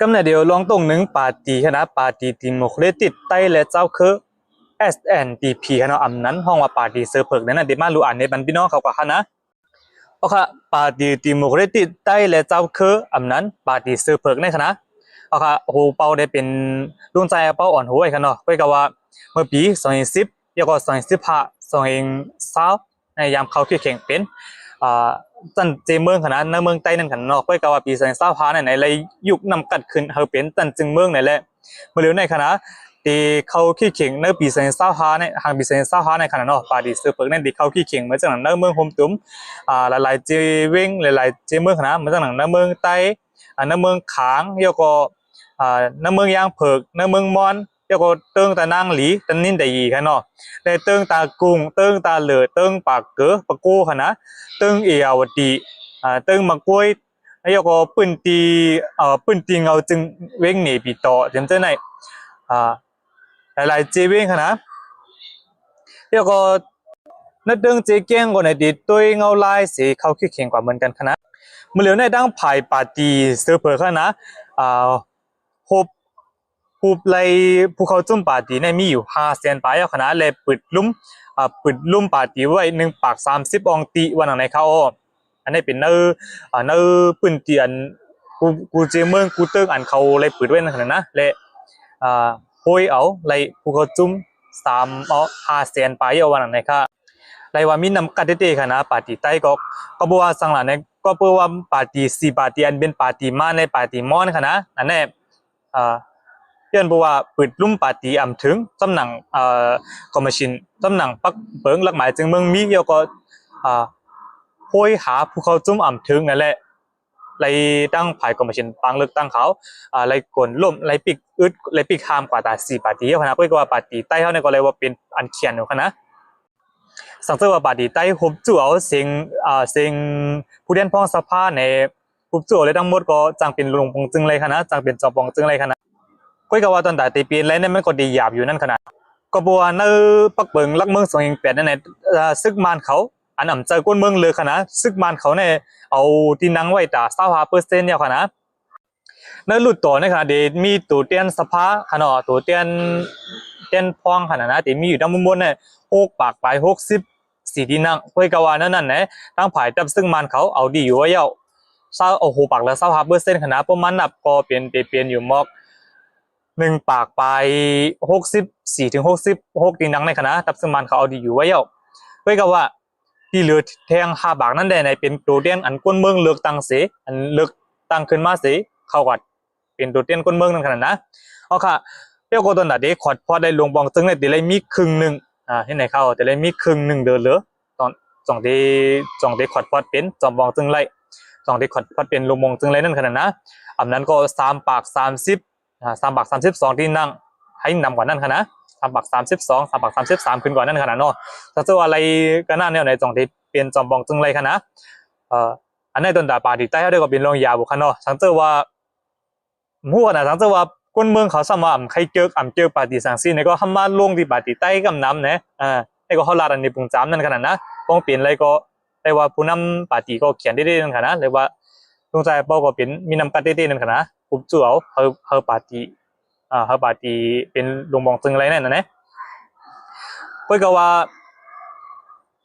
ກຳແນດດຽວລອງຕົງໜຶ່ງປາຕີຫັ້ນນະ ປາຕີດີໂມເຄຣຕິກໃຕ້ ແລະ ເຈົ້າເຄີ ເອສແອນດີພີຫັ້ນເນາະ ອຳນັ້ນຮ້ອງວ່າປາຕີເສືອເຜິກນັ້ນນະ ເດມາລູອ່ານໃນບັນພີ່ນ້ອງເຂົາກໍຫັ້ນນະ. ໂອເຄ ປາຕີດີໂມເຄຣຕິກໃຕ້ ແລະ ເຈົ້າເຄີ ອຳນັ້ນປາຕີເສືອເຜິກໃນຂະນະ ໂອເຄ ໂຮເປົ່າໄດ້ເປັນລຸງຊາຍເປົາອ່ອນໂຮໄວ້ຂະເນາະ ເພາະກະວ່າເມື່ອປີສອງພັນສິບ ແລ້ວກໍສອງພັນສິບຫ້າ ສອງພັນຊາວ ໃນຍາມເຂົາເຄຍແຂ່ງເປັນ ອ່າ ຊັ້ນເຈເມືອງຂະນະ ໃນເມືອງໃຕ້ນັ້ນຂະນະເນາະ ເພາະກະວ່າປີສອງພັນຊາວຫ້ານັ້ນໄດ້ຍຸກນຳກັດຂຶ້ນໃຫ້ເປັນຊັ້ນຈຶ່ງເມືອງນັ້ນແຫຼະ. ເມື່ອເລັວໃນຂະນະ ທີ່ເຂົາເຄຍແຂ່ງໃນປີສອງພັນຊາວຫ້າໃນ ຫາງປີສອງພັນຊາວຫ້າໃນຂະນະເນາະ ປາຕີເສືອເຜິກນັ້ນທີ່ເຂົາເຄຍແຂ່ງເໝືອນຈັ່ງໜັງໃນເມືອງໂຮມຕຸມ ອ່າ ຫຼາຍໆເຈເວັງ ຫຼາຍໆເຈເມືອງຂະນະ ເໝືອນຈັ່ງໜັງໃນເມືອງໃຕ້ ອ່າ ໃນເມືອງຂາງ ແລ້ວກໍ ອ່າ ໃນເມືອງຢາງເຜິກ ໃນເມືອງມອນ ແລ້ວກໍເຕີງຕານາງຫຼີ ຕານິນໄດອີຂະເນາະ ແລະ ເຕີງຕາກຸງ ເຕີງຕາເຫຼີ ເຕີງປາເກີ ປາໂກຂະນະ ເຕີງເອຍາວະຕີ ອ່າ ເຕີງມະກວຍ ແລ້ວກໍພື້ນທີ່ ເອີ ພື້ນທີ່ເງົາຈຶ່ງເວັງເນປີຕໍ ເຕັມເຕີໃນ ອ່າ ຫຼາຍໆເຈເວັງຂະນະ ແລ້ວກໍໃນເຕີງເຈແກ້ງກໍໃນຕີໂຕຍເງົາລາຍເສ ເຂົາເຄຍແຂ່ງກວ່າເໝືອນກັນຂະນະ. ເມື່ອເລັວໃນທາງຝ່າຍປາຕີເສືອເຜິກຂະນະ ອ່າ ຮົບ ຮູບໄລ່ຜູ້ເຂົ້າຊຸມປາຕີໃນມີຢູ່ຫ້າແສນປາຍແລ້ວຂະນະ ແລະ ປຶດລຸ່ມ ອ່າ ປຶດລຸ່ມປາຕີໄວ້ໜຶ່ງປາກສາມສິບອ່ອງຕີ ວ່າໜັງໃນຂ່າວ. ອັນນີ້ເປັນໃນ ອ່າ ໃນພື້ນທີ່ອັນ ກູ່ ກູ່ເຈເມືອງ ກູ່ເຕີງ ອັນເຂົາໄລ່ປຶດໄວ້ນັ້ນຂະນະ ແລະ ອ່າ ໂຮຍເອົາໄລ່ຜູ້ເຂົ້າຊຸມສາມ ເອົາ ຫ້າແສນປາຍ ເອົາວ່ານັ້ນນະ ໄດ້ວ່າມີນ້ຳກັດເດ້ໆຂະນະ ປາຕີໃຕ້ກໍ ກໍບໍ່ວ່າສັງຫຼາຍ ກໍເພາະວ່າປາຕີ ສີ່ປາຕີ ອັນເປັນປາຕີມານ ແລະ ປາຕີມອນຂະນະ ອັນນີ້ ເອີ ຍ້ອນເພາະວ່າປຶດລຸ່ມປາຕີອຳເຖິງ ສຳນັກ ເອີ ກອມມະຊິນ ສຳນັກປັກເປິງຫຼັກໝາຍຈຶ່ງເມືອງມີ ແລ້ວກໍ ເອີ ໂຫຍຫາຜູ້ເຂົ້າຊຸມອຳເຖິງນັ້ນແຫຼະ ໄລ່ທາງຝ່າຍກອມມະຊິນປາງເລືອກຕັ້ງເຂົາ ເອີ ໄລ່ກົນລົ້ມ ໄລ່ປິກອຶດ ໄລ່ປິກຫ້າມກວ່າຕາສີ່ປາຕີເຮົາຫັ້ນນະ ເພາະວ່າປາຕີໃຕ້ເຮົານີ້ກໍເລີຍວ່າເປັນອັນຂຽນຢູ່ຫັ້ນນະ. ສັງເກດວ່າປາຕີໃຕ້ຮົບຈູ້ເອົາເສັງ ເອີ ເສັງຜູ້ແທນພອງສະພາໃນ ຮູບຈູ້ເອົາເລີຍທັງໝົດກໍຈັ່ງເປັນຫຼວງປອງຈຶ່ງໄລຂະນະ ຈັ່ງເປັນຈອມປອງຈຶ່ງໄລຂະນະ ຂ້ອຍກໍວ່າຕອນຕາເຕເປນໄລນັ້ນມັນກໍໄດ້ຫຍາບຢູ່ນັ້ນຂະນະ ກໍເພາະວ່າໃນປັກເປິງຫຼັກເມືອງສອງເຮງແປດນັ້ນນະ ເອີ ສຶກມານເຂົາ ອັນອຳເຈີກົນເມືອງເລີກຂະນະ ສຶກມານເຂົານີ້ເອົາທີ່ນັ່ງໄວ້ຕາຊາວຫ້າເປີເຊັນແລ້ວຂະນະ ໃນລຸດຕໍ່ໃນຂະນະທີ່ມີໂຕແທນສະພາຂະນະ ໂຕແທນ ແທນພອງຂະນະນະ ທີ່ມີຢູ່ທັງໝົດນີ້ ຫົກປາກປາຍຫົກສິບ ສີ່ທີ່ນັ່ງ ຂ້ອຍກໍວ່າແນວນັ້ນແຫຼະ ທາງຝ່າຍຈັບເຊິ່ງມານເຂົາເອົາດີຢູ່ແລ້ວ ເອົາຫົວປາກລະຊາວຫ້າເປີເຊັນຂະນະ ປະມານນັບກໍເປັນ ເປັນ ເປັນຢູ່ໝອກ ໜຶ່ງປາກປາຍຫົກສິບສີ່ເຖິງຫົກສິບຫົກທີ່ນັ່ງໃນຂະນະ ຈັບເຊິ່ງມານເຂົາເອົາດີຢູ່ແລ້ວ ຂ້ອຍກໍວ່າທີ່ເຫຼືອແທ່ງຫ້າປາກນັ້ນແຫຼະ ໃນເປັນໂຕແທນອັນຄົນເມືອງເລືອກຕັ້ງເສ ອັນເລືອກຕັ້ງຂຶ້ນມາເສ ເຂົາກໍ ເປັນໂຕແທນຄົນເມືອງນັ້ນຂະນະນະ ເອົາຄະ ແລ້ວກໍຕອນນັ້ນເດ ຂອດພອດໄດ້ຫຼວງປອງເຊິ່ງໄດ້ ໄດ້ມີເຄິ່ງໜຶ່ງ ອາ ເຮັດໃຫ້ເຂົາໄດ້ມີເຄິ່ງໜຶ່ງເດີເລີ ຕ້ອງ ຕ້ອງໄດ້ ຕ້ອງໄດ້ຂອດພອດເປັນຈອມປອງເຊິ່ງໄລ ຕ້ອງໄດ້ຂອດພອດເປັນຫຼວງປອງເຊິ່ງໄລນັ້ນຂະນະນະ ອຳນັ້ນກໍສາມປາກສາມສິບ ອາ ສາມປາກສາມສິບສອງທີ່ນັ່ງ ໃຫ້ນຳກວ່ານັ້ນຂະນະ ສາມປາກສາມສິບສອງ ສາມປາກສາມສິບສາມຂຶ້ນກວ່ານັ້ນຂະນະເນາະ ຖ້າເກີດວ່າໄລຂະນະແນວໃດຕ້ອງໄດ້ເປັນຈອມປອງເຊິ່ງໄລຂະນະ ເອີ ອັນໃນຕົນຕາປາຕີໃຕ້ເຮົາໄດ້ກໍເປັນລອງຢາວຂະເນາະ ຖ້າເກີດວ່າ ຮູ້ນະ ຖ້າເກີດວ່າຄົນເມືອງເຂົາຊ້ຳວ່າອຳໄຄເຈີກ ອຳເຈີກປາຕີສັງສີນີ້ ກໍຫ້າມມາລົງທີ່ປາຕີໃຕ້ກຳນຳແດ່ ອາ ໃຫ້ກໍເຮົາລາດອັນນີ້ປຸງຈາມນັ້ນຂະນະນະ ຄວາມເປັນໄລກໍໄດ້ວ່າຜູ້ນຳປາຕີກໍຂຽນເດ້ໆນັ້ນຂະນະ ຫຼືວ່າລຸງຊາຍເປົາກໍເປັນມີນ້ຳກັດເດ້ໆນັ້ນຂະນະ ຮຸບຈູ້ເອົາ ເຮົາ ເຮົາປາຕີ ອາ ເຮົາປາຕີເປັນຫຼວງປອງເຊິ່ງໄລນັ້ນນະ ຂ້ອຍກໍວ່າ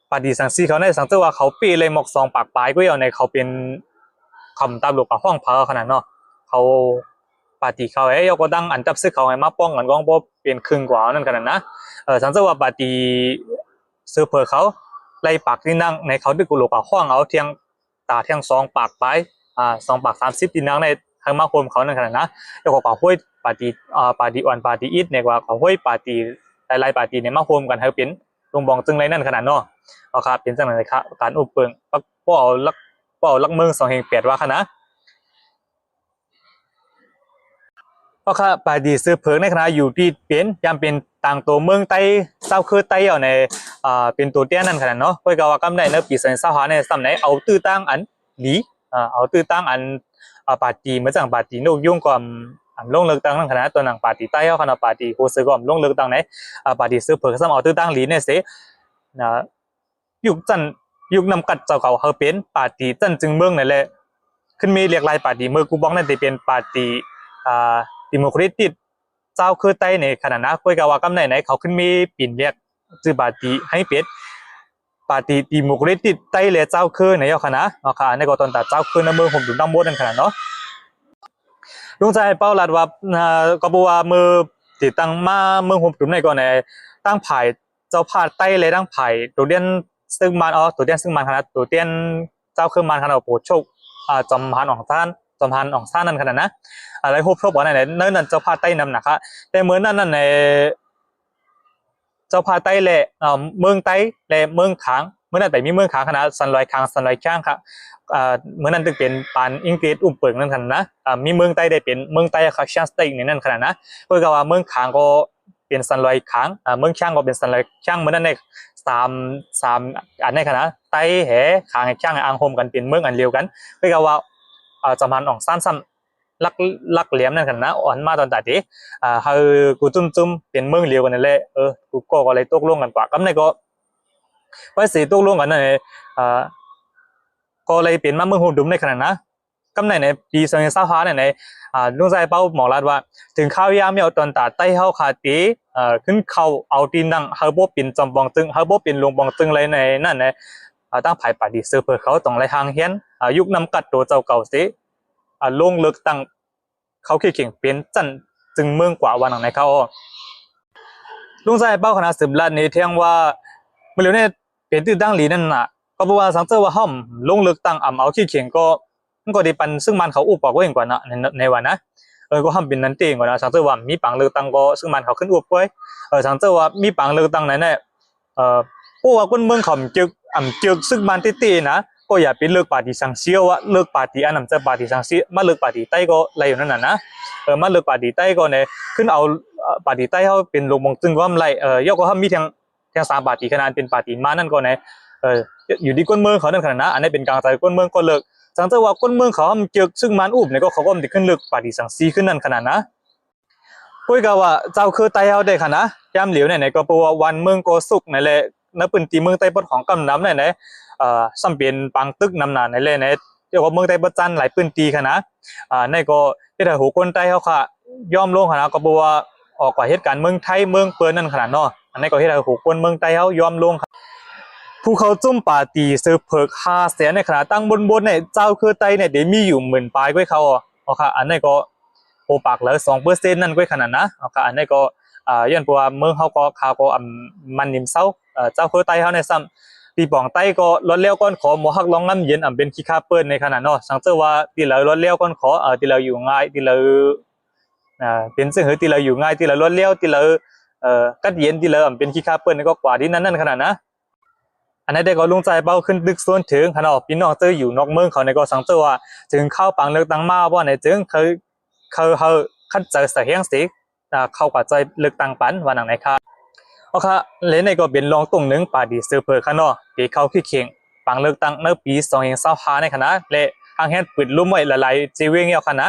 ປາຕີສັງສີເຂົາໃນສັງເກດວ່າເຂົາເປໄລໝອກສອງປາກປາຍກວ່າແລ້ວໃນ ເຂົາເປັນຄຳຕາມໂລກກະຫ້ອງເຜີຂະໜາດເນາະ ເຂົາປາຕີເຂົາແລ້ວກໍຕັ້ງອັນຈັບເຊິ່ງເຂົາໃຫ້ມາປ້ອງກັນກອງບໍ່ເປັນຄຶ່ງກວ່ານັ້ນຂະໜາດນະ ເອີ ສັງເກດວ່າປາຕີເສືອເຜີເຂົາໄລປາກທີ່ນັ່ງໃນ ເຂົາດຶກໂລກກະຫ້ອງເອົາທຽງຕາທຽງສອງປາກປາຍ ອາ ສອງປາກສາມສິບທີ່ນັ່ງໃນ ໃຫ້ມາໂຮມເຂົານັ້ນຂະໜາດນະ ແລ້ວກໍກະໂຫຍປາຕີ ອາ ປາຕີອ່ອນປາຕີອິດນີ້ ກະກະໂຫຍປາຕີຫຼາຍໆປາຕີນີ້ມາໂຮມກັນໃຫ້ເປັນ ລົງບອງເຊິ່ງໄລນັ້ນຂະໜາດເນາະ ເອົາຄະ ເປັນຈັ່ງໃດຄະ ການອຸບເປິງ ບໍ່ເອົາຫຼັກ ບໍ່ເອົາຫຼັກເມືອງສອງເຮງແປດວ່າຂະໜາດ ເອົາຄະ ປາຕີເສືອເຜີໃນຂະໜາດຢູ່ທີ່ເປັນ ຍາມເປັນຕ່າງໂຕເມືອງໃຕ້ ຊາວເຄີໃຕ້ເອົາໃນ ອາ ເປັນໂຕແທນນັ້ນຂະໜາດເນາະ ຂ້ອຍກໍວ່າກຳໄດ້ໃນປີສອງພັນຊາວຫ້າໃນຊ້ຳໃນ ເອົາຕື້ຕ່າງອັນ ດີ ເອົາຕື້ຕ່າງອັນ ອາ ປາຕີ ເໝືອນຈັ່ງປາຕີນົກຍຸງກໍອຳ ອຳລົງເລືອກຕັ້ງນັ້ນຂະໜາດ ຕົວໜັງປາຕີໃຕ້ເຮົາຂະໜາດ ປາຕີໂຮເຊີກໍອຳລົງເລືອກຕັ້ງໃນ ອາ ປາຕີເສືອເຜີຊ້ຳເອົາຕື້ຕ່າງລີແນ່ເສ ນະ ຍຸກຊັ້ນ ຍຸກນຳກັດເຈົ້າເຂົາເຮົາເປັນປາຕີຊັ້ນຈຶ່ງເມືອງນັ້ນແຫຼະ ຂຶ້ນມີຫຼາກຫຼາຍປາຕີ ເມື່ອກູບອກນັ້ນທີ່ເປັນປາຕີ ອ່າ ດີໂມຄຣາຕິກ ຊາວເຄີໄຕໃນຂະນະນັ້ນນະ. ກວຍກະວ່າກຳໃດໃນ ເຂົາຂຶ້ນມີປິ່ນແຍກຊື່ປາຕີໃຫ້ເປັນ ປາຕີດີໂມຄຣາຕິກໄຕ ແລະ ຊາວເຄີໃນເຈົ້າຂະນະເນາະ. ອັນນີ້ກໍຕອນຕາຊາວເຄີໃນເມືອງໂຮມດຸມທັງໝົດນັ້ນຂະນະເນາະ. ລຸງຊາຍເປົາລັດວ່າ ກໍບໍ່ວ່າເມື່ອຕິດຕັ້ງມາເມືອງໂຮມດຸມໃນກໍໃນ ຕັ້ງຝ່າຍເຈົ້າພາກໄຕ ແລະ ຕັ້ງຝ່າຍໂຕແທນເຊິ່ງມານ ເອົາໂຕແທນເຊິ່ງມານຂະນະ ໂຕແທນຊາວເຄີມານຂະນະ ໂປໂຊກ ອ່າ ຈອມພັນອອງຊານ ຈອມພັນອອງຊານນັ້ນຂະນະນະ ໄດ້ຮົບທົບກັນໃນນັ້ນ ເຈົ້າພາກໄຕນຳນະຄະ. ແຕ່ເມື່ອນັ້ນນັ້ນໃນ ເຈົ້າພາກໄຕ ແລະ ເອີ ເມືອງໄຕ ແລະ ເມືອງຂາງ ເມື່ອນັ້ນໄປມີເມືອງຂາງຂະນະ ສັນລອຍຂາງ ສັນລອຍຂຽງຄະ. ເມື່ອນັ້ນຈຶ່ງເປັນປານອັງກິດອຸ້ມເປິງນັ້ນຂະນະນະ. ມີເມືອງໄຕໄດ້ເປັນເມືອງໄຕຄະ ຊຽງສະເຕກໃນນັ້ນຂະນະນະ. ເພິ່ນກໍວ່າເມືອງຂາງກໍເປັນສັນລອຍຂາງ ເອີ ເມືອງຂຽງກໍເປັນສັນລອຍຂຽງ. ເມື່ອນັ້ນໄດ້ສາມ ສາມອັນໃນຂະນະ ໄຕແຫ ຂາງແຫ ຂຽງແຫ ອາງໂຮມກັນເປັນເມືອງອັນດຽວກັນ. ເພິ່ນກໍວ່າ ເອີ ຈອມພັນອອງຊານຊ້ຳ ຫຼັກ ຫຼັກແຫຼມນັ້ນຂະນະ ອ່ອນມາຕອນຕາເຕ ອ່າ ເຮົາກູຈຸ້ມໆ ເປັນເມືອງດຽວກັນນັ້ນແຫຼະ. ເອີ ກູກໍ ກໍເລີຍຕົກລົງກັນກວ່າ ກຳໃດກໍ ໄປຊິຕົກລົງກັນນັ້ນ ເອີ ກໍເລີຍເປັນມາເມືອງໂຮມດຸມໃນຂະນະນະ. ກຳໃດໃນປີສອງພັນຊາວຫ້ານັ້ນໃນ ອ່າ ລຸງຊາຍເປົາໝໍລັດວ່າ ເຖິງຄາວຍາມແລ້ວ ຕອນຕາໄຕເຮົາຄາເຕ ເອີ ຂຶ້ນເຂົ້າເອົາຕີນນັ່ງ ເຮົາບໍ່ເປັນຈອມປອງເຈິງ ເຮົາບໍ່ເປັນຫຼວງປອງເຈິງແລ້ວໃນນັ້ນໃນ ອ່າ ທາງຝ່າຍປາຕີເຊີເພີກເຂົາຕ້ອງໄດ້ຮ່າງແຮງ ອ່າ ຍຸບນຳກັດໂຕເຈົ້າເກົ່າເສ ອ່າ ລົງເລືອກຕັ້ງ ເຂົ້າເຄດເຄັ່ງເປັນຊັ້ນເຊິ່ງເມືອງກວ່າວ່າໜັງໃນຄະ. ລຸງຊາຍເປົາຄະນະສືບລັດນີ້ແທງວ່າ ມື້ຫຼຽວນີ້ເປັນຕື້ຕັ້ງຫຼີນັ້ນນະ ກໍເພາະວ່າສັງເຊີວ່າເຮົາລົງເລືອກຕັ້ງອຳເອົາເຄດເຄັ່ງກໍ ມັນກໍໄດ້ປັນເຊິ່ງມານເຂົາອຸບປາກໄວ້ເອງກ່ອນນະ ໃນ ໃນວ່ານະ. ເອີ ກໍເຮົາເປັນນັ້ນເອງກ່ອນນະ ສັງເຊີວ່າມີປາງເລືອກຕັ້ງກໍເຊິ່ງມານເຂົາຂຶ້ນອຸບໄວ້ ເອີ ສັງເຊີວ່າມີປາງເລືອກຕັ້ງນັ້ນແຫຼະ ເອີ ເພາະວ່າຄົນເມືອງເຂົາອຳເຈິກ ອຳເຈິກເຊິ່ງມານເຕະໆນະ ກໍຢ່າໄປເລືອກປາຕີສັງຊຽວ ວ່າເລືອກປາຕີອັນນຳຈາກປາຕີສັງຊຽວ ມາເລືອກປາຕີໄຕກໍໄດ້ຢູ່ນັ້ນນະນະ. ເອີ ມາເລືອກປາຕີໄຕກໍແນ່ ຂຶ້ນເອົາ ເອີ ປາຕີໄຕເຮົາເປັນຫຼວງປອງເຈິງກໍໄດ້ ເອີ ຍອກກໍເຮົາມີທຽງ ທຽງສາມປາຕີຂະນະ ເປັນປາຕີມານນັ້ນກໍແນ່ ເອີ ຢູ່ທີ່ຄົນເມືອງເຂົານັ້ນຂະນະນະ. ອັນນີ້ເປັນກາງໃຈຄົນເມືອງກໍເລືອກ ສັງເຊີວ່າຄົນເມືອງເຂົາອຳເຈິກເຊິ່ງມານອຸບນີ້ກໍ ເຂົາກໍອຳເດຂຶ້ນເລືອກປາຕີສັງຊຽວຂຶ້ນນັ້ນຂະນະນະ. ໂດຍກະວ່າເຈົ້າເຄີໄຕເຮົາໄດ້ຂະນະ ຍາມຫຼຽວນີ້ນະ ກໍເພາະວ່າບ້ານເມືອງກໍສຸກນັ້ນແຫຼະ ໃນພື້ນທີ່ເມືອງໄຕປອດຂອງກຳນຳນັ້ນແຫຼະ ເອີ ຊ້ຳເປັນປາງຕຶກນຳໜ້ານັ້ນແຫຼະ ໃນ ເຈົ້າຂອງເມືອງໄຕປອດຈັນຫຼາຍພື້ນທີ່ຂະນະ ອ່າ ນັ້ນກໍເຮັດໃຫ້ຫົວໂກນໄຕເຮົາຄະຍອມລົງຂະນະ ກໍເພາະວ່າອອກກວ່າເຮັດການເມືອງໄທເມືອງເພິ່ນນັ້ນຂະນະເນາະ. ອັນນີ້ກໍເຮັດໃຫ້ຫົວໂກນເມືອງໄຕເຮົາຍອມລົງ ຜູ້ເຂົ້າຈຸ້ມປາຕີເຊີເພີກຫ້າແສນໃນຂະນະ ຕັ້ງບົນໆໃນເຈົ້າເຄີໄຕນີ້ໄດ້ມີຢູ່ໝື່ນປາຍກວ່າເຂົາ ເນາະຄະ. ອັນນີ້ກໍ ໂອປາກເຫຼືອສອງເປີເຊັນນັ້ນກວ່າຂະນະນະ ເນາະຄະ. ອັນນີ້ກໍ ອາ ຍ້ອນເພາະວ່າເມືອງເຮົາກໍ ເຂົາກໍ ອຳ ມັນນິມເຊົາ ເອີ ເຈົ້າເຄີໄຕເຮົານີ້ຊ້ຳ ປີປອງໄຕກໍລອດແລ້ວກ່ອນຂໍ ໝໍຮັກລອງງາມເຢັນ ອຳເປັນຂີ້ຂ້າເປີ້ນໃນຂະນະເນາະ. ສັງເຊີວ່າທີ່ເລີາລອດແລ້ວກ່ອນຂໍ ເອີ ທີ່ເລີຢູ່ງ່າຍ ທີ່ເລີ ເອີ ເປັນເຊິ່ງເຮີ ທີ່ເລີຢູ່ງ່າຍ ທີ່ເລີລອດແລ້ວ ທີ່ເລີ ເອີ ກັດເຢັນ ທີ່ເລີ ອຳເປັນຂີ້ຂ້າເປີ້ນນີ້ກໍກວ່າທີ່ນັ້ນນັ້ນຂະນະນະ. ອັນໃດກໍລຸງຊາຍເປົາຂຶ້ນຕຶກຊວນເຖິງຂະເນາະ ພີ່ນ້ອງເຈົ້າຢູ່ນອກເມືອງເຂົານີ້ກໍ ສັງເຊີວ່າເຖິງຄາວປາງເລືອກຕັ້ງມາວ່າໃນເຈິງ ເຂົາ ເຂົາເຮົາຂັດໃຈສະແຫງເສ ເຂົາກໍຈະເລືອກຕັ້ງປັນວ່າໜັງໃນຄະ. ເອົາຄະ ແລະນີ້ກໍເປັນລອງຕົງໜຶ່ງປາດີເຊີເພີຂະເນາະ ທີ່ເຂົ້າເຄດເຄັ່ງປາງເລືອກຕັ້ງໃນປີສອງພັນຊາວຫ້າໃນຂະນະ ແລະ ຫາງແຮງປືນລົມໄວ້ຫຼາຍໆເຈເວງແລ້ວຂະນະ.